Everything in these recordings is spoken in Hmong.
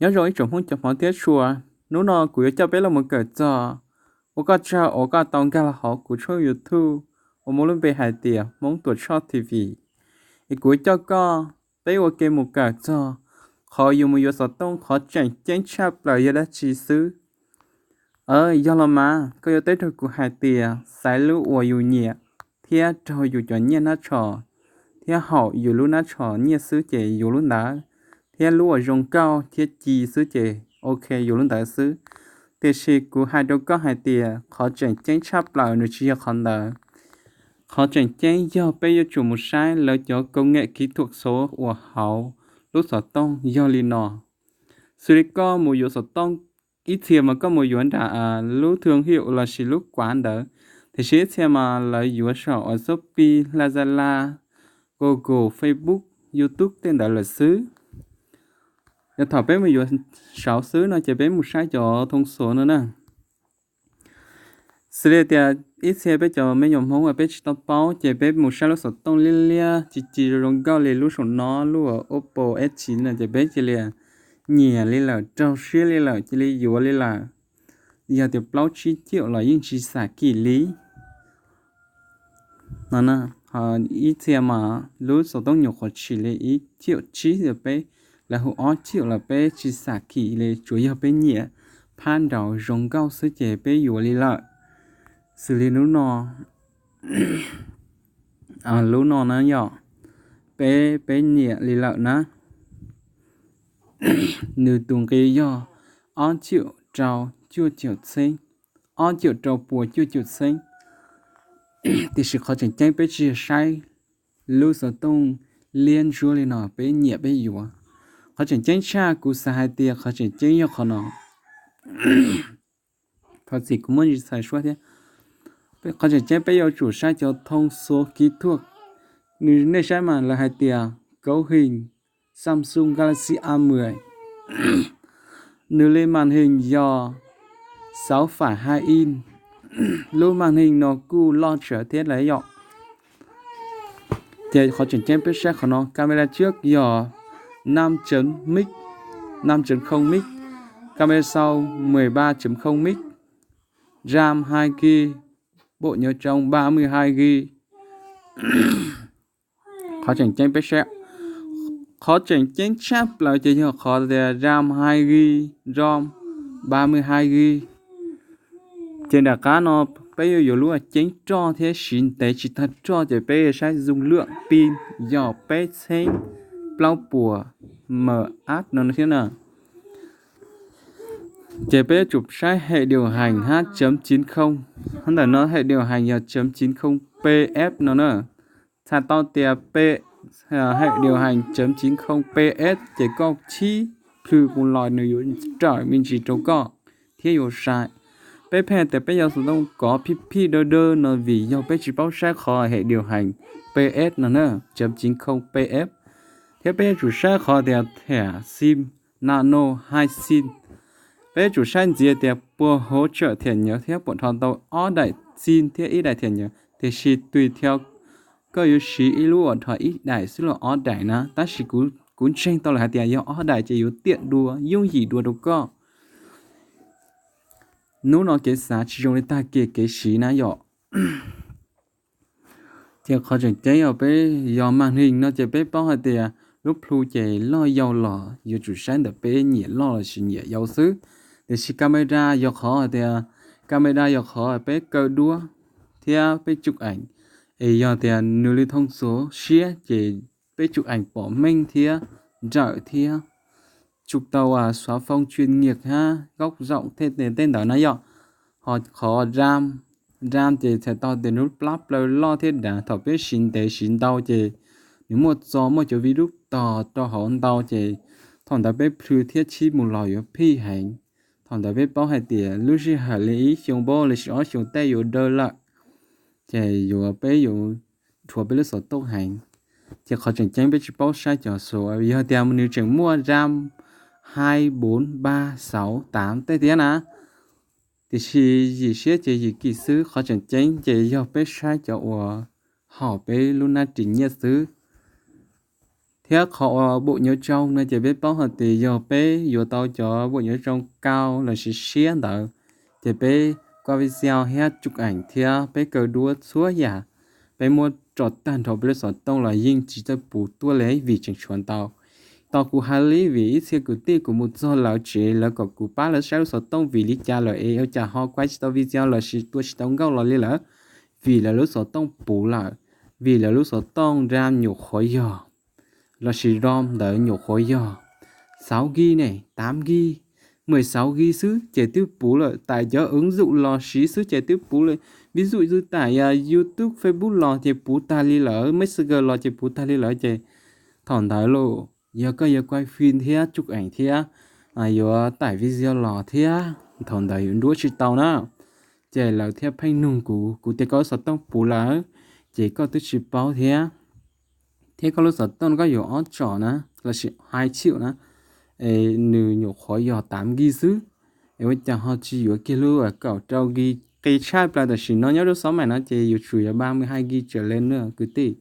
Nyob zoo ib tsoom Hmoob cov hmov thiab tshua, hnub no kuv yuav coj peb los mus kawm txog ua koj tsaug uas koj tau nkag los hauv kuv tshooj YouTube uas muaj lub npe hais tias Hmoob Tuam Tshoj T V. Es kuv yuav coj koj peb ua ke mus kawm txog qhov yus mus yuav xov tooj qhov tseem ceeb tshaj plaws yog dab tsi xwb. Yog los mas koj yuav teb rau kuv hais tias xaiv lub uas yus nyiam thiab raug yus cov nyiaj nab tshos, thiab haum yus lub nab tshos nyiaj xwb ces yuav lub ntawd, thiab lub uas zoo nkauj thiab ci xwb ces ok yuav lub ntawd xwb. Tiam sis kuv hais rau koj hais tias qhov tseem ceeb tshaj plaws nws tsis yog qhov ntawd. Qhov tseem ceeb yog peb yuav tsum mus saib lawv cov công nghệ kỹ thuật số uas hauv lub xov tooj yog li no. Xws li koj mus yuav xov tooj, ib txhia mas koj mus yuav nram lub thương hiệu lossis lub quán ntawd, tiam sis ib txhia mas lawv yuav saum uas Shopee, Lazada, Google, Facebook, YouTube tej ntawd lawm xwb. Yog thaum peb mus yuav saud xwb no ces peb mus saib cov thông số no na. Xws li tias ib txhia peb cov me nyuam Hmoob uas peb tsis tau paub ces peb mus saib lub xov tooj liab liab ci ci zoo nkauj li lub saum no, lub Oppo F chín no ces peb cia li nyiam li lawm, raug siab li lawm, cia li yuav li lawm. Yog tias plaub tsib triệu los yeej tsis xam kim li no. Ib txhia mas lub xov tooj nyuam qhuav tshis li ib triệu tsib, peb, lawv hu ob triệu los peb tsis xam kim li, tsuas yog peb nyiam phab nraud zoo nkauj xwb ces peb yuav li lawm. Xws li lub no, lub no na yom, peb, peb nyiam li lawm na. Nws tus nqi yog ob triệu rau cuaj caum txheeb, ob triệu rau pua cuaj caum txheeb. Tiam sis qhov tseem ceeb peb tsis yog saib lub xov tooj liab ntsuab li no peb nyiam peb yuav. Qhov tseem ceeb tshaj kuv xav hais tias qhov tseem ceeb yog qhov no. Thov txim kuv muaj ntsis txhais suab thiab. Qhov tseem ceeb peb yuav tsum saib cov thông số kỹ thuật. Nws, nej saib mas lawv hais tias cấu hình Samsung Galaxy A mười. Nws li màn hình yog sáu phẩy hai inch. Lub màn hình no kuj loj tsawv thiab lawm yom. Ces qhov tseem ceeb peb saib qhov no, camera trước yog năm chấm mix, năm chấm không mix, camera sau mười ba chấm không mix, RAM hai gi, bộ nhớ trong ba mươi hai gi. Qhov tseem ceeb peb saib, qhov tseem ceeb tshaj plaws ces yog qhov tias RAM hai gi, ROM ba mươi hai gi. Ces nram qab no peb yuav yuav lub ceeb roj thiab siv ntev tsis tag roj ces peb saib dung lượng pin yog peb txheeb plaub puas mAh no thiab na. Ces peb yuav tsum saib hệ điều hành H chấm chín không. Ntawm no hệ điều hành yog chấm chín không P F no na. Txhais tau tias hệ điều hành chấm chín không P F ces koj chib plhws mus los nws yuav raws me ntsis rau koj thiab yuav sai. Peb pheej tias peb yuav xov tooj kov phij phij dawb dawb no vim yog peb tsis paub saib qhov hệ điều hành P F no na, chấm chín không P F. Thiab peb yuav tsum saib qhov tias thẻ sim nano hai sim. Peb yuav tsum saib ntxiv tias puas hỗ trợ thẻ nhớ thiab puas dhos tau ob daim sim thiab ib daim thẻ nhớ. Tiam sis tùy theo koj yuav siv ib lub uas dhos ib daim xwb los ob daim na, tab sis kuv ntseeg tau lawm hais tias yog ob daim ces yuav tiam dua yooj yim dua rau koj. Hnub no kev xav tsis zoo li tag kev siv na yom. Ces qhov tseem ceeb yog peb yog màn hình no ces peb paub hais tias lub plhu ces loj yau los yuav tsum saib ntawm peb nyiam loj lossis nyiam yau xwb. Tiam sis camera yog qhov hais tias, camera yog qhov peb kaw duab thiab peb chụp ảnh, es yog tias nws li thông số siab ces peb chụp ảnh pom meej thiab nrawm thiab chụp tau xóa phông chuyên nghiệp hab góc rộng thiab tej ntawd na yom. Ho qhov RAM, RAM ces txhais tau tias nws plab plaws loj thiab dav, thaum peb siv ntev siv ntau ces nws muaj txo muaj cov virus tog rau hauv ntau ces thaum ntawd peb plhws thiab chib mus los yuav phij heev. Thaum ntawd peb paub hais tias lub sij hawm li ib xyoo npaum lossis ob xyoo tej yuav daw lawm, ces yuav peb yuav dhuav peb lub xov tooj heev. Ces qhov tseem ceeb peb tsis paub saib cov số, yog tias nws tseem muaj RAM hai bốn ba sáu tám tej thiab na, tiam sis yim siab ces yim kim xwb. Qhov tseem ceeb ces yog peb saib cov uas haum peb lub nab ris nyiaj xwb. Thiab qhov uas bộ nhớ trong no ces peb paub hais tias yog peb yuav tau cov bộ nhớ trong cao lossis siab ntawd, ces peb quay video thiab chụp ảnh thiab peb kaw duab txhua yam, peb muab tso tag nrho peb lub xov tooj los yeej tsis txawj puv tuaj li vim tseem tshuav ntau. Tos kuv hais li vim ib txhia kwv tij kuv mus txog lawv tsev lawv kom kuv pab lawv saib lub xov tooj vim li cas lawm es ua cas ho quay tsis tau video lossis tua tsis tau nkauj los li lawm, vim lawv lub xov tooj puv lawm, vim lawv lub xov tooj nra nyuam qhuav yog lossis ROM ntawd nyuam qhuav yog sáu GB ne, tám GB, mười sáu GB xwb ces twb puv lawm, tải cov ứng dụng los siv xwb ces twb puv lawm. Ví dụ như tải YouTube, Facebook los ces puv tag li lawm, Messenger los ces puv tag li lawm ces thaum ntawd los yog koj yuav quay phim thiab chụp ảnh thiab yuav tải video los thiab thaum ntawd yuav nruab tsis tau na. Ces lawv thiaj pheej nug kuv, kuv tias koj lub xov tooj puv lawm ces koj twb tsis paub thiab. Thiab koj lub xov tooj no koj yuav ob tsom na, lossis hai triệu na, es nws nyuam qhuav yog tám GB xwb, es ua cas ho tsis yuav kiag lub kaum rau GB? Qis tshaj plaws tam sim no nyob lub xov maim no ces yuav tsum yog ba mươi hai GB trở lên na kwv tij.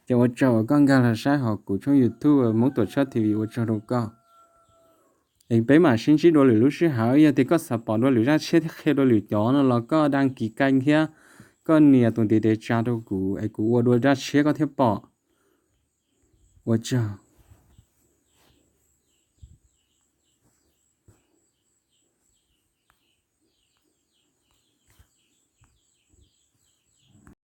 Ces ua tsaug uas koj nkag los saib hauv kuv tshooj YouTube Hmoob Tuam Tshaj TV, ua tsaug rau koj. Es peb mam sib ntsib dua lwm lub sij hawm, yog tias koj xav pom dua lwm zaj tshiab thiab qhia dua lwm cov no los koj đăng ký kênh thiab koj nias tus ntiv tes tsa rau kuv es kuv ua dua zaj tshiab koj thiaj pom. Ua tsaug.